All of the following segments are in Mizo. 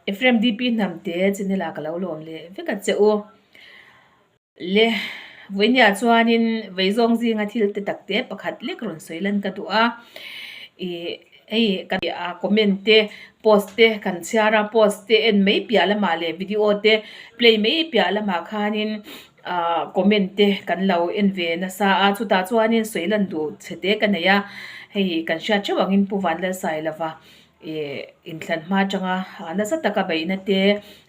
Ephraim DP Hnamte channel ah ka lo lawm leh vek a che u. Le vawinia chuanin veizawng zinga thil te tak te pakhat lek rawn sawi lan ka duh a. Ih hei kan a comment te post te kan chhiar a post te en mai piah lamah leh video te play mai piah lamah khanin ah comment te kan lo en ve nasa a chutah chuanin sawi lan duh chhe te ka nei a hei kan hriat theuh angin Pu Vanlalsailova ih inthlan hma atanga nasa taka beihna te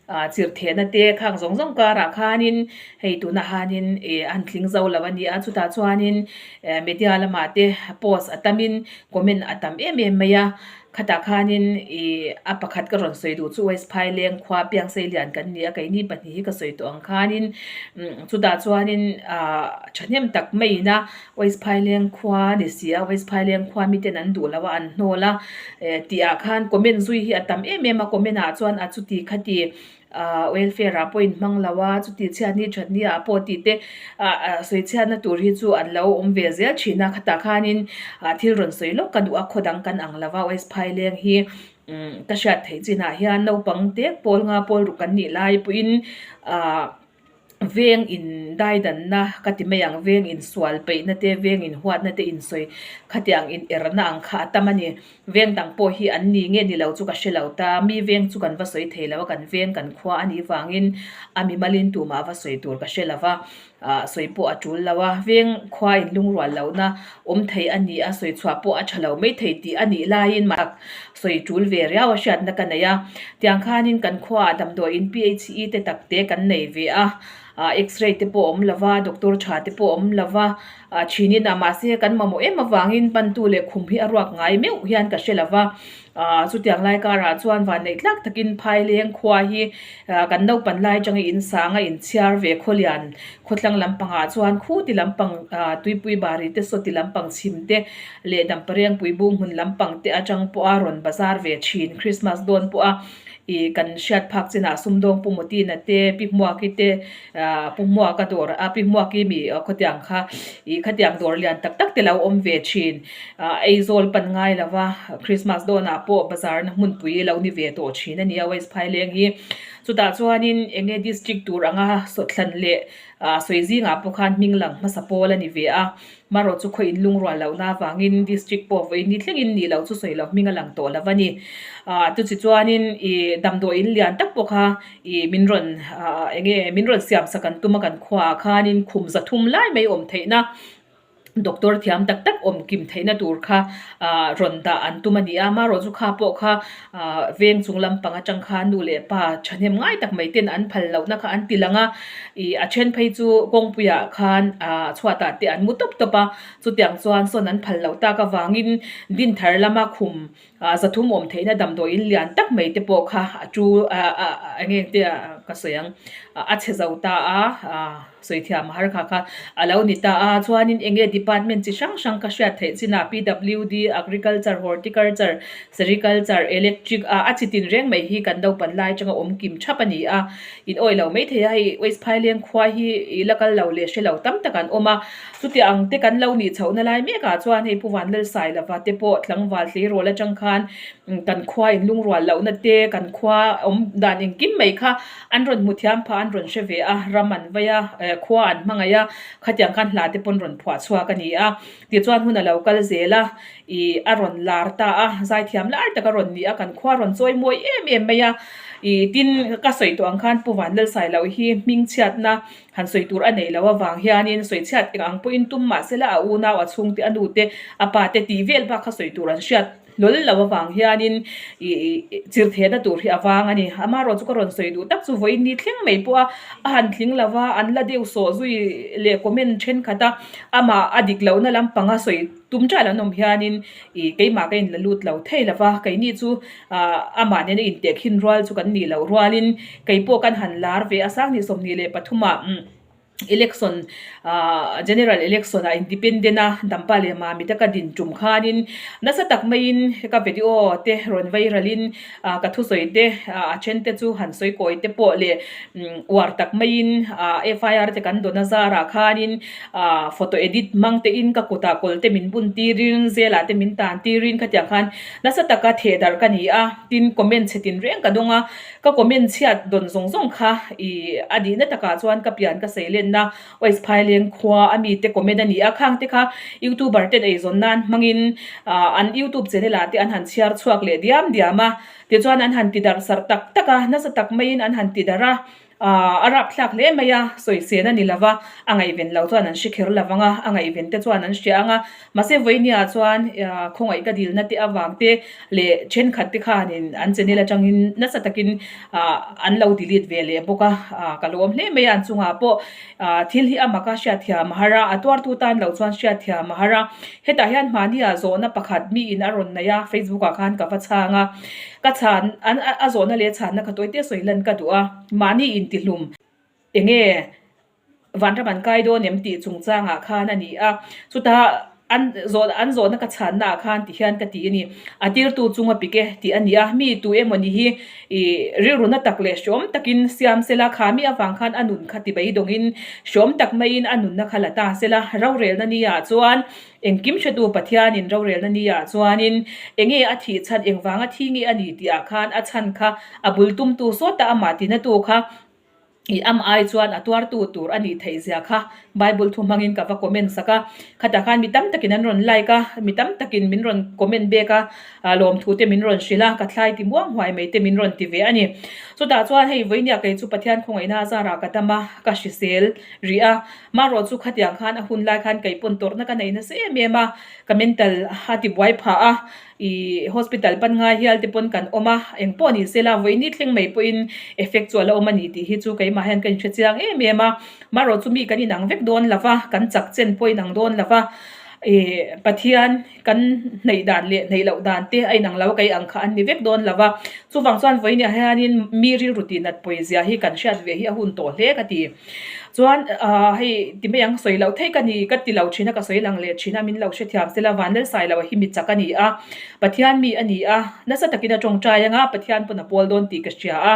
ah chirhthehna te khang zawng zawng karah khanin hei tunah hanin ih an tling zo lo a ni a chutah chuanin eh media lamah te post a tamin comment a tam em em mai a khatah khanin ih a pakhat ka rawn sawi duh chu West Phaileng khua Piangsei lian kan ni a keini pahnih hi ka sawi tawh ang khanin umm chutah chuanin ah thahnem tak maiin a West Phaileng khua a ni si a West Phaileng khua miten an duh lo a an hnawl a eh tih ah khan comment zui hi a tam em em a comment ah chuan a chuti khati ah welfare ah pawh in hmang lo a chuti chhiatni thatni ah pawh tih te ah ah sawi chhiatna tur hi chu an lo awm ve zel thin a khatah khanin ah thil rawn sawi lawk ka duh a khaw dang kan ang lo a West Phaileng hi umm ka hriat theih chinah hian naupang te pawl nga pawl ruk kan nih lai pawhin ah. Veng in daidanna ka ti mai ang, veng in sual peihna te, veng in huatna te insawi khatiang in erna ang kha a tam a ni. Veng dang pawh hi an ni nge ni lo chu ka hre lo ta, mi veng chu kan va sawi thei lo a, kan veng kan khua a nih vangin a mimalin tumah va sawi tur ka hre lo va, ah sawi pawh a tul lo a, veng khua in lungrual lohna awm thei a ni a, sawi chhuah pawh a tha lo mai thei tih a nih laiin mah sawi tul ve riau a hriatna ka nei a, tiang khanin kan khuaah damdawiin PHE te tak te kan nei ve a, ah x-ray te pawh a awm lo va, doctor tha te pawh a awm lo va, ah thinin ah mahse kan mamawh em avangin pantu leh khum hi a ruak ngai meuh hian ka hre lo va, ah chutiang lai karah chuan vanneih tlak takin Phaileng khua hi ah kan naupan lai atanga insang a inchhiar ve khawlian khawtlang lampangah chuan khuti lampang ah tuipui bari te sawti lampang chhim te leh Damparengpui bung hmun lampang te atang pawha rawn bazar ve thin Christmas dawn pawha ih kan hriat phak chinah sumdawng Pu Mutina te Pi Hmuaki te ah Pu Hmuaka dawr a Pi Hmuaki mi khawtiang kha ih khatiang dawr lian tak tak te lo awm ve thin ah Aizawl pan ngai lova Christmas dawnah pawh bazar na hmunpui lo ni ve tawh thin a ni a West Phaileng hi chutah chuanin eng nge district tur anga sawthlan leh ah sawi zingah pawh khan hming lang hmasa pawl a ni ve a. Marawh chu khaw in lungrual lohna avangin district pawh vawiin ni thlengin nih loh chu sawi loh hming a lang tawh lo a ni. Aah chuti chuanin ih damdawi in lian tak pawh kha ih min rawn aah eng nge min rawn siam sak an tum a kan khuaah khanin khum za thum lai mai awm theihna doctor thiam tak tak awm kim theihna tur kha aah rawn dah an tum a ni a. Marawh chu kha pawh kha aah veng chung lampang atang khan nu leh pa thahnem ngai tak mai ten an phal lohna kha an ti lang a. Ih a then phei chu kawngpuiah khan ah chhuatah te an mu tawp tawp a, chutiang chuan sawn an phal loh tak avangin Dinthar lama khum ah zathum awm theihna damdawiin lian tak mai te pawh kha a tu ah ah eng nge te ah ka sawi ang a chhe zo ta a ah sawi thiam har kha kha a lo ni ta a chuanin eng nge department chi hrang hrang ka hriat theih chinah PWD Agriculture Horticulture Sericulture Electric ah a chi tin reng mai hi kan naupan lai atanga awm kim thap a ni a. In awih lo mai thei a, hei West Phaileng khua hi i la kal lo leh hre lo tam tak an awm a, chuti ang te kan lo nih chhohna lai mek ah chuan hei Pu Vanlalsailova te pawh tlangval tleirawl atang khan kan khua in lungrual lohna te kan khua awm dan engkim mai kha an rawn hmu thiam phah an rawn hre ve a, ram an vei a, khua an hmangaih a, khatiang khan hla te pawn rawn phuah chhuak a ni a. Tichuan hun a lo kal zel a, ih a rawn lar ta a, zaithiam lar tak a rawn ni a, kan khua rawn chawi mawi em em mai a, ih tin ka sawi tawh ang khan Pu Vanlalsailoh hi hmingchhiatna han sawi tur a nei lo avang hianin sawichhiat eng ang pawhin tum mah sela a unau a chhungte a nute a pate tih vel bak kha sawi tur an hriat hlawl lo avang hianin ih chirthehna tur hi a vang a ni. Amaherawhchu chu ka rawn sawi duh tak chu vawiin ni thleng mai pawh a a han tling lo va, an la deuh sawh zui leh comment thenkhat a, amah a dik lohna lampanga sawi tum ṭalh an awm hianin ih keimah ka inla lut lo thei lo va, keini chu ah amah nena intehkhin rual chu kan nih loh rualin keipawh kan han lar ve a, Sanghnih 23 ah. Election ah General Election ah Independent a Dampa leh Mami te ka din tum khanin nasa tak maiin ka video te rawn viral in ah ka thusawi te ah a then te chu han sawi kawi te pawh leh uar tak maiin ah FIR te kan dawn a zarah khanin ah photo edit hmang te in ka kutah kawl te min bun tirin zelah te min tan tirin khatiang khan nasa taka theh darh ka ni a tin comment chhe tin reng ka dawng a. Ka comment chhiat dawn zawng zawng kha i a dihna takah chuan ka pian ka sei lenna West Phaileng khua a mite comment a ni a, khang te kha youtuber ten eizawn nan hmangin an youtube channel ah te an han chhiar chhuak leh diam diam a, tichuan an han ti darh sarh tak tak a, nasa tak maiin an han ti darh a, a rapthlak hle mai a, sawisên a ni lo va, a ngaihven lo chuan an hre kher lo vang a, a ngaihven te chuan an hria ang a. Mahse vawinia chuan khawngaih ka dilna te avang te leh thenkhat te khanin an channel atangin nasa takin an lo delete ve leh bawk a, ka lawm hle mai a an chungah pawh thil hi a mak a hriatthiam a har a, a tuartu tan lo chuan hriatthiam a har a, hetah hian mahnia zawhna pakhat miin a rawn nei a Facebook ah khan ka va chhang a, ka chhan a zawhna leh chhanna kha tawite sawi lan ka duh a, mahni intihlum enge. Vanram an kai dawn em tih chungchangah khan a ni a, chutah an zawh an zawhna ka chhanna ah khan ti hian ka ti a ni, a tirtu chunga pik e tih a ni a, mi tu emaw ni hi ih rilru na tak leh hreawm takin siam sela kha mi avang khan a nun kha ti beidawngin hreawm tak maiin a nunna kha la ta sela rorelna ni ah chuan engkim hretu Pathianin rorelna ni ah chuanin enge a thih chhan engvanga thi nge a ni tih ah khan a chhan kha a bul tumtu sawta amah tinatu kha I am ai chuan a tuartu tur a nih theih zia kha Bible thu hmangin ka va comment sak a, khatah khan mi tam takin an rawn like a, mi tam takin min rawn comment bek a, lawmthu te min rawn hrilh a, ka thlai ti muang huai mai te min rawn ti ve a ni. Chutah chuan hei vawinia kei chu Pathian khawngaihna a zarah ka dam a, ka hrisel rih a, marawh chu khatiang khan a hun lai khan kei pawn tawrhna ka nei nasa em em a, ka mental a ti buai phah a, Ih hospital pan ngai hial te pawn kan awm a, eng pawh ni sela vawiini thleng mai pawhin effect chu a la awm a ni tih hi chu keimah hian ka inhre chiang em em a, marawh chu mi kan inang vek dawn lo va, kan chak chen pawh inang dawn lo va, ih Pathian kan hnaih dan leh hnaih loh dan te a inang lo a, kei ang kha an ni vek dawn lo va, chuvang chuan vawiini ah hianin mi rilru tihnat pawizia hi kan hriat ve hi a hun tawh hle ka ti. Chuan ahh hei ti mai ang sawi loh theih ka ni ka ti lo thin a ka sawi lang leh thin a min lo hrethiam sela Vanlalsai lo a hi mi chak a ni a Pathian mi a ni a nasa takin a tawngtai anga Pathian pawn a pawl dawn tih ka hria a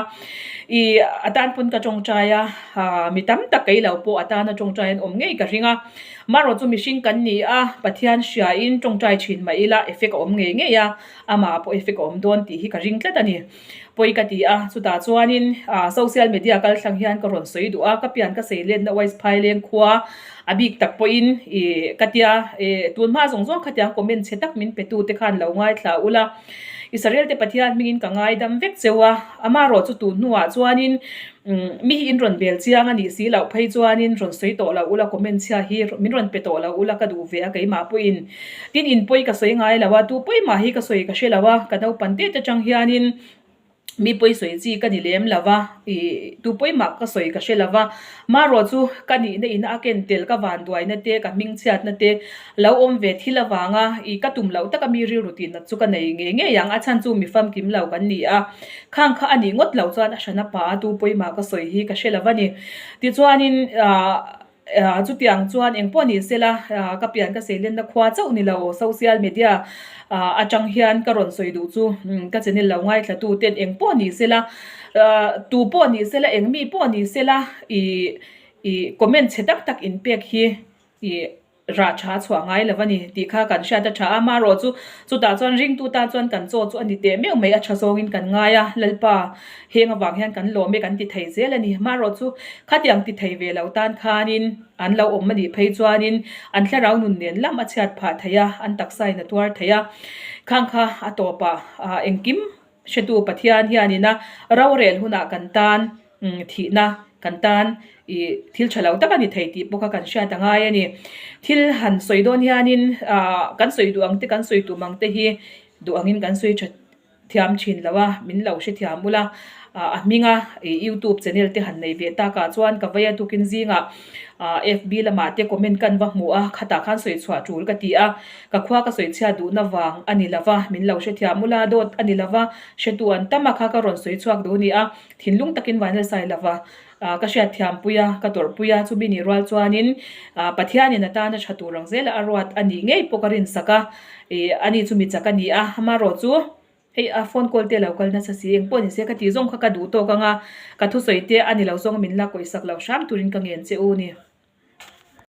ih a tan pawn ka tawngtai a ahh mi tam tak kei lo pawh a tana tawngtai an awm ngei ka ring a marawh chu mihring kan ni a Pathian hria in tawngtai thin mah ila effect a awm ngei ngei a amah pawh effect a awm dawn tih hi ka ring tlat a ni. Pawi ka ti a, chutah chuanin social media kal thlang hian ka rawn sawi duh a, ka pian ka sei letna West Phaileng khua a bik tak pawhin ih ka tia ih tun hma zawng zawng khatiang comment chhe tak min pe tu te khan lo ngaithla ula, Israel te Pathian hmingin ka ngaidam vek cheu a, amarawh chu tun hnuah chuanin mi hi in rawn bel chiang a nih si loh phei chuanin rawn sawi tawh lo ula comment chhia hi min rawn pe tawh lo ula ka duh ve a keimah pawhin. Tin in pawi ka sawi ngai lo a, tu pawi mah hi ka sawi ka hre lo a, ka naupan tete atang hianin mi pawi sawi chi ka ni lem lo va, ih tu pawi mah ka sawi ka hre lo va, marawh chu ka nihna in a ken tel ka vanduaina te ka hmingchhiatna te lo awm ve thil avanga ih ka tum loh taka mi rilru tihnat chu ka nei ngei ngei ang, a chhan chu mi famkim lo kan ni a, khang kha a nih ngawt loh chuan a hran a pa a tu pawi mah ka sawi hi ka hre lo va ni. Tichuanin ah. Chutiang chuan eng pawh ni sela, ka pian ka seilenna khua chauh ni lo, social media atang hian ka rawn sawi duh chu ka channel lo ngaithla tu ten eng pawh ni sela, tu pawh ni sela, eng mi pawh ni sela ih ih comment chhe tak tak in pek hi ih rah tha a chhuah ngai lo a ni tih kha kan hriat a tha a, amaherawh chu chutah chuan ringtu tan chuan kan chaw chu a ni teh meuh mai a tha zawngin kan ngai a, Lalpa. Heng avang hian kan lawm e kan ti thei zel a ni. Marawh chu khatiang ti thei ve lo tan khanin an lo awm a nih phei chuanin an thlarau nun nen lam a chhiat phah thei a, an taksa in a tuar thei a. Khang kha a tawpah engkim hretu Pathian hianin a rorel hunah kan tan thihna kan tan ih thil tha lo tak a ni thei tih pawh kha kan hriat a ngai a ni. Thil han sawi dawn hianin ah kan sawi duh ang te kan sawi tum ang te hi duh angin kan sawi tha. thiam thin lo a, min lo hrethiam ula, a hminga ih youtube channel te han nei ve takah chuan ka vei a tukin zingah fb lamah te comment kan va hmu a, khatah khan sawi chhuah tul ka ti a, ka khua ka sawi chhiat duhna vang a ni lo va, min lo hrethiam ula dawt a ni lo va, hretu an tam a kha ka rawn sawi chhuak duh a ni a, thinlung takin vanel sai lo va. Ka hriatthiampui a, ka tawrhpui a, chumi nih rual chuanin Pathianin a tana tha tur ang zela a ruat a nih ngei pawh ka rinsak a, ih ani chu mi chak a ni a, amaherawh chu hei a phone call te a lo kal nasa si, engpawh ni se ka tih zawng kha ka duh tawk ang a, ka thusawi te a ni lo zawng min la kawisak loh hram turin ka ngen che u ni.